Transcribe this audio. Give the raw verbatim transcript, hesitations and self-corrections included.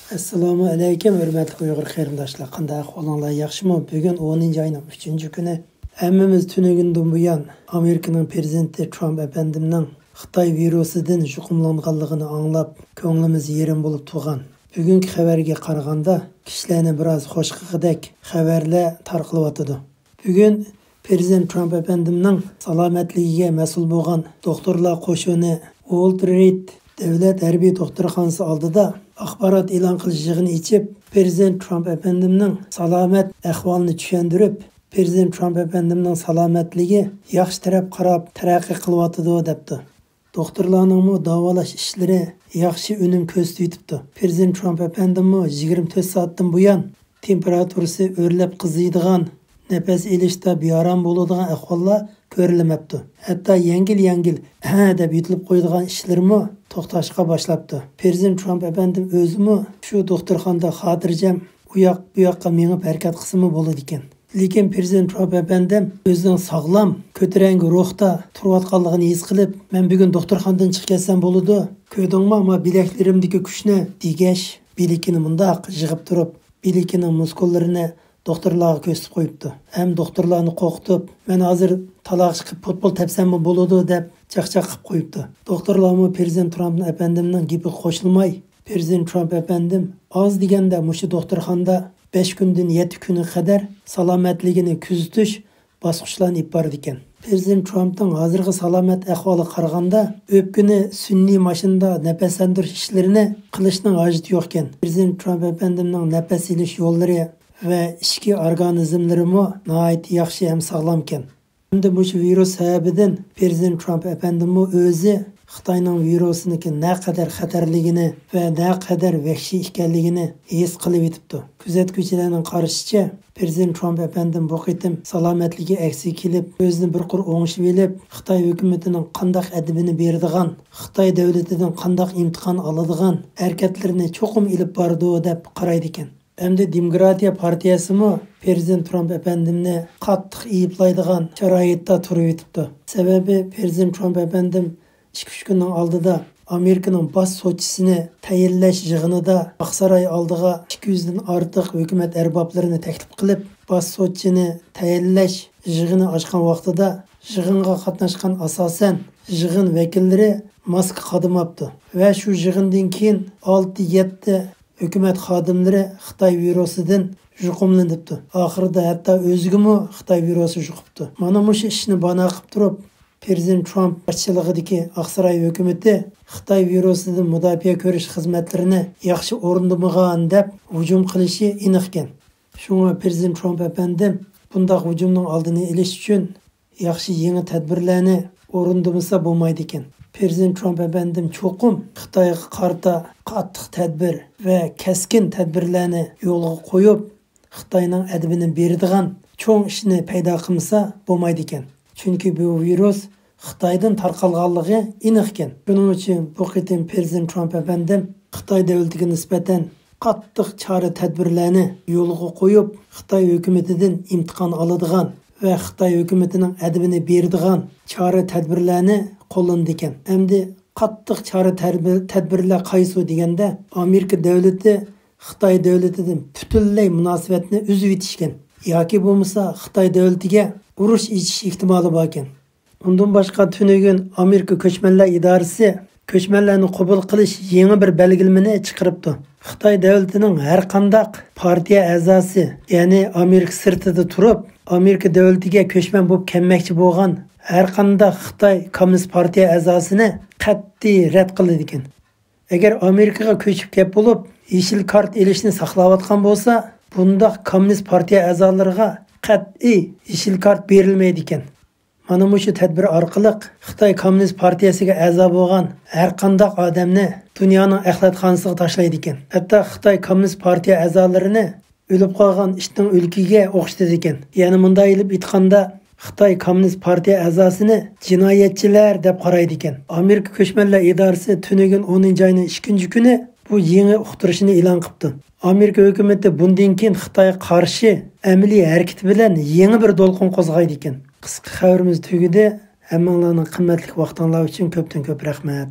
ئەسسالامۇ ئەلەيكۇم، ھۆرمەتلىك ئۇيغۇر قېرىنداشلار، قانداق ئەھۋالىڭلار، ياخشىمۇ؟ بۈگۈن ئونىنچى ئاينىڭ ئۈچىنچى كۈنى. ھەممىمىز تۈنۈگۈندىن بۇيان ئامېرىكىنىڭ پىرېزىدېنتى ترامپ ئەپەندىمنىڭ خىتاي ۋىرۇسىدىن يۇقۇملانغانلىقىنى ئاڭلاپ، كۆڭلىمىز يېرىم بولۇپ تۇرغان. بۈگۈنكى خەۋەرگە قارىغاندا، كىشىلەرنى بىراز خوش قىلغۇدەك خەۋەرلەر تارقىلىۋاتىدۇ. بۈگۈن پىرېزىدېنت ترامپ ئەپەندىمنىڭ سالامەتلىكىگە مەسئۇل بولغان دوختۇرلار قوشۇنى ۋولتېر رىد دۆلەت ھەربىي دوختۇرخانىسى ئالدىدا ئاخبارات ئېلان قىلىش يىغىنى ئېچىپ، پىرېزىدېنت ترامپ ئەپەندىمنىڭ سالامەت ئەھۋالىنى چۈشەندۈرۈپ، پىرېزىدېنت ترامپ ئەپەندىمنىڭ سالامەتلىكى ياخشى تەرەپ قاراپ تەرەققىي قىلىۋاتىدۇ، دەپتۇ. دوختۇرلارنىڭمۇ داۋالاش ئىشلىرى ياخشى ئۈنۈم كۆرسىتىۋېتىپتۇ. پىرېزىدېنت ترامپ ئەپەندىممۇ يىگىرمە تۆت سائەتتىن بۇيان تېمپېراتۇرىسى ئۆرلەپ قىزىيدىغان، نەپەس ئېلىشتا بىئارام بولىدىغان ئەھۋاللار كۆرۈلمەپتۇ. ھەتتا يەڭگىل-يەڭگىل «ھە» دەپ يۆتىلىپ قويىدىغان ئىشلىرىمۇ توختاشقا باشلاپتۇ. پىرېزىدېنت ترامپ ئەپەندىم ئۆزىمۇ شۇ دوختۇرخانىدا خاتىرجەم ئۇ ياق، بۇ ياققا مېڭىپ ھەرىكەت قىلسىمۇ بولىدىكەن. لېكىن پىرېزىدېنت ترامپ ئەپەندىم ئۆزىنىڭ ساغلام، كۆتۈرەڭگۈ روھتا تۇرۇۋاتقانلىقىنى ھېس قىلىپ، «مەن بۈگۈن دوختۇرخانىدىن چىقىپ كەتسەم بولىدۇ؟ كۆردۈڭمۇ ما بىلەكلىرىمدىكى كۈچنى؟» دېگەچ، بىلىكىنى مۇنداق يىغىپ تۇرۇپ، بىلىكىنىڭ مۇسكۇللىرىنى دوختۇرلارغا كۆرسىتىپ قويۇپتۇ. ھەم دوختۇرلارنى قورقۇتۇپ، «مەن ھازىر تالاغا چىقىپ پۇتبول تەپسەممۇ بولىدۇ؟» دەپ چاقچاق قىلىپ قويۇپتۇ. دوختۇرلارمۇ پىرېزىدېنت ترامپ ئەپەندىمنىڭ گېپىگە قوشۇلماي، پىرېزىدېنت ترامپ ئەپەندىم ئاز دېگەندە مۇشۇ دوختۇرخانىدا بەش كۈندىن يەتتە كۈنگە قەدەر سالامەتلىكىنى كۆزىتىش باسقۇچلارنى ئېلىپ بارىدىكەن. پىرېزىدېنت ترامپنىڭ ھازىرقى سالامەت ئەھۋالىغا قارىغاندا، ئۆپكىنى سۈنئىي ماشىنىدا نەپەسلەندۈرۈش ئىشلىرىنى قىلىشنىڭ ھاجىتى يوقكەن. پىرېزىدېنت ترامپ ئەپەندىمنىڭ نەپەس ئېلىش يوللىرى ۋە ئىچكى ئورگانىزملىرىمۇ ناھايىتى ياخشى ھەم ساغلامكەن. ئەمدى مۇشۇ ۋىرۇس سەۋەبىدىن پىرېزىدېنت ترامپ ئەپەندىممۇ ئۆزى خىتاينىڭ ۋىرۇسىنىڭكى نەقەدەر خەتەرلىكىنى ۋە نەقەدەر ۋەھشىي ئىكەنلىكىنى ھېس قىلىۋېتىپتۇ. كۆزەتكۈچىلەرنىڭ قارىشىچە، پىرېزىدېنت ترامپ ئەپەندىم بۇ قېتىم سالامەتلىكى ئەكسىگە كېلىپ، ئۆزىنى بىر قۇر ئوڭشىۋېلىپ، خىتاي ھۆكۈمىتىنىڭ قانداق ئەدىپىنى بېرىدىغان، خىتاي دۆلىتىدىن قانداق ئىمتىھان ئالىدىغان ھەرىكەتلىرىنى چوقۇم ئېلىپ بارىدۇ، دەپ قارايدىكەن. ئەمدى دېموكراتىيە پارتىيەسىمۇ پىرېزىدېنت ترامپ ئەپەندىمنى قاتتىق ئەيىبلەيدىغان شارائىتتا تۇرۇۋېتىپتۇ. سەۋەبى، پىرېزىدېنت ترامپ ئەپەندىم ئىككى-ئۈچ كۈننىڭ ئالدىدا ئامېرىكىنىڭ باش سوتچىسىنى تەيىنلەش يىغىنىدا ئاقساراي ئالدىغا ئىككى يۈزدىن ئارتۇق ھۆكۈمەت ئەربابلىرىنى تەكلىپ قىلىپ، باش سوتچىنى تەيىنلەش يىغىنى ئاچقان ۋاقتىدا، يىغىنغا قاتناشقان ئاساسەن يىغىن ۋەكىللىرى ماسكا قادىماپتۇ ۋە شۇ يىغىندىن كېيىن ئالتە-يەتتە ھۆكۈمەت خادىملىرى خىتاي ۋىرۇسىدىن يۇقۇملىنىپتۇ. ئاخىرىدا ھەتتا ئۆزىگىمۇ خىتاي ۋىرۇسى يۇقۇپتۇ. مانا مۇشۇ ئىشنى بانا قىلىپ تۇرۇپ، پىرېزىدېنت ترامپ باشچىلىقىدىكى ئاقساراي ھۆكۈمىتى خىتاي ۋىرۇسىدىن مۇداپىئە كۆرۈش خىزمەتلىرىنى ياخشى ئورۇندىمىغان دەپ ھۇجۇم قىلىشى ئېنىقكەن. شۇڭا پىرېزىدېنت ترامپ ئەپەندىم بۇنداق ھۇجۇمنىڭ ئالدىنى ئېلىش ئۈچۈن ياخشى يېڭى تەدبىرلەرنى ئورۇندىمىسا بولمايدىكەن. پىرېزىدېنت ترامپ ئەپەندىم چوقۇم خىتايغا قارىتا قاتتىق تەدبىر ۋە كەسكىن تەدبىرلەرنى يولغا قويۇپ، خىتاينىڭ ئەدىپىنى بېرىدىغان چوڭ ئىشنى پەيدا قىلمىسا بولمايدىكەن. چۈنكى بۇ ۋىرۇس خىتايدىن تارقالغانلىقى ئېنىقكەن. شۇنىڭ ئۈچۈن بۇ قېتىم پىرېزىدېنت ترامپ ئەپەندىم خىتاي دۆلىتىگە نىسبەتەن قاتتىق چارە تەدبىرلەرنى يولغا قويۇپ، خىتاي ھۆكۈمىتىدىن ئىمتىھان ئالىدىغان ۋە خىتاي ھۆكۈمىتىنىڭ ئەدىپىنى بېرىدىغان چارە تەدبىرلەرنى قوللىنىدىكەن. ئەمدى قاتتىق چارە تەدبىر-، تەدبىرلەر قايسى دېگەندە، ئامېرىكا دۆلىتى خىتاي دۆلىتىدىن پۈتۈنلەي مۇناسىۋەتنى ئۈزۈۋېتىشكەن ياكى بولمىسا خىتاي دۆلىتىگە ئۇرۇش ئېچىش ئېھتىمالى باركەن. ئۇندىن باشقا، تۈنۈگۈن ئامېرىكا كۆچمەنلەر ئىدارىسى كۆچمەنلەرنى قوبۇل قىلىش يېڭى بىر بەلگىلىمىنى چىقىرىپتۇ. خىتاي دۆلىتىنىڭ ھەر قانداق پارتىيە ئەزاسى، يەنى ئامېرىكا سىرتىدا تۇرۇپ، ئامېرىكا دۆلىتىگە كۆچمەن بولۇپ كەلمەكچى بولغان ھەر قانداق خىتاي كوممۇنىست پارتىيە ئەزاسىنى قەتئىي رەت قىلىدىكەن. ئەگەر ئامېرىكىغا كۆچۈپ كەپ بولۇپ، يېشىل كارت ئېلىشنى ساقلاۋاتقان بولسا، بۇنداق كوممۇنىست پارتىيە ئەزالىرىغا قەتئىي يېشىل كارت بېرىلمەيدىكەن. مانا مۇشۇ تەدبىر ئارقىلىق خىتاي كوممۇنىست پارتىيەسىگە ئەزا بولغان ھەر قانداق ئادەمنى دۇنيانىڭ ئەخلەتخانىسىغا تاشلايدىكەن. ھەتتا خىتاي كوممۇنىست پارتىيە ئەزالىرىنى ئۆلۈپ قالغان ئىتنىڭ ئۆلۈكىگە ئوخشىتىدىكەن. يەنە مۇنداق ئېلىپ ئېيتقاندا، خىتاي كوممۇنىست پارتىيە ئەزاسىنى جىنايەتچىلەر دەپ قارايدىكەن. ئامېرىكا كۆچمەنلەر ئىدارىسى تۈنۈگۈن ئونىنچى ئاينىڭ ئىككىنچى كۈنى بۇ يېڭى ئۇقتۇرۇشنى ئېلان قىپتۇ. ئامېرىكا ھۆكۈمىتى بۇندىن كېيىن خىتايغا قارشى ئەمەلىي ھەرىكىتى بىلەن يېڭى بىر دولقۇن قوزغايدىكەن. قىسقا خەۋىرىمىز تۈگىدى. ھەممىڭلارنىڭ قىممەتلىك ۋاقتىڭلار ئۈچۈن كۆپتىن كۆپ رەھمەت.